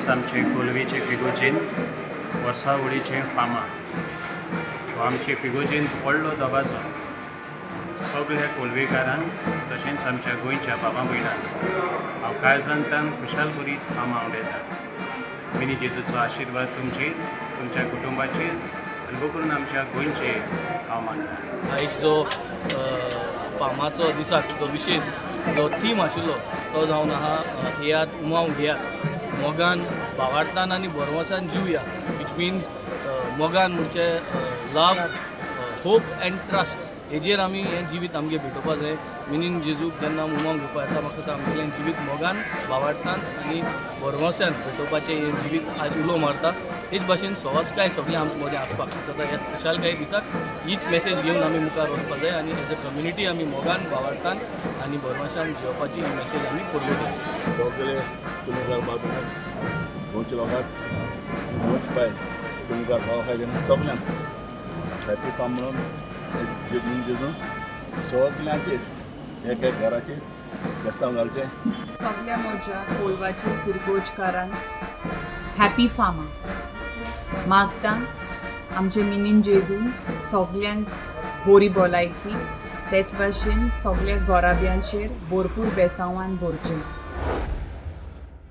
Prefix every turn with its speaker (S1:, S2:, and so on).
S1: दीस आमचे कोलवेचे फिगोजीन वर्सावळीचें फामां. हो आमचे फिगोजीन व्हडलो दबाजो. सगल्या कोलवेकारांक तशेंच आमच्या गोंयच्या बाबा भयणांक हांव काळजांतल्यान खुशालभरीत फामां उडयतां. मिनी जेजूचो आशिर्वाद तुमचेर, तुमच्या कुटुंबाचेर आनी भोव करून आमच्या गोंयचेर हांव मानतां.
S2: एक जो फामाचो दिसाक जो विशेश जो थीम आशिल्लो तो जावन आहा, येयात, उमाव घेयात, मोगान, भावार्थान आनी भरवंसान जिवया, which mince मोगान म्हणजे लव, होप अँड ट्रस्ट. हेजेर आमी हें जिवीत आमगें भेटोवपा जाय. मिनीन जेजूक जेन्ना उमाव घेवपा येता, म्हाका दिसता आमगेलें जिवीत मोगान, भावार्थान आनी भरवंसान भेटोवपाचें हें जिवीत आज उलो मारता. तेच भाशेन सवसकाय सगळें आमचे मदें आसपाक जाता. ह्या खुशालकाय दिसाक हीच मॅसेज घेवन आमी मुखार वचपाक जाय आनी एज अ कम्युनिटी आमी मोगान, भावार्थान आनी भरवंसान जिवपाची ही मॅसेज आमी फॉरवर्ड
S3: सगळे कुणीकार बाजून गोंयच्या लोकांक, गोंयचे भायर कुणीकार भाव आहाय तेन्ना सगल्यांक हॅपी फार्म म्हणून जेजून जेजून सगल्यांचेर एक एक घराचेर बेसांव घालचें.
S4: सगल्या म्हज्या कोलवाच्या फिरगोजकारांक हॅपी फामा मागता. आमचे मिनीन जेजून सगल्यांक बोरी भलायकी, तेच भाशेन सगल्या घराब्यांचेर भरपूर बेसांवान भरचें.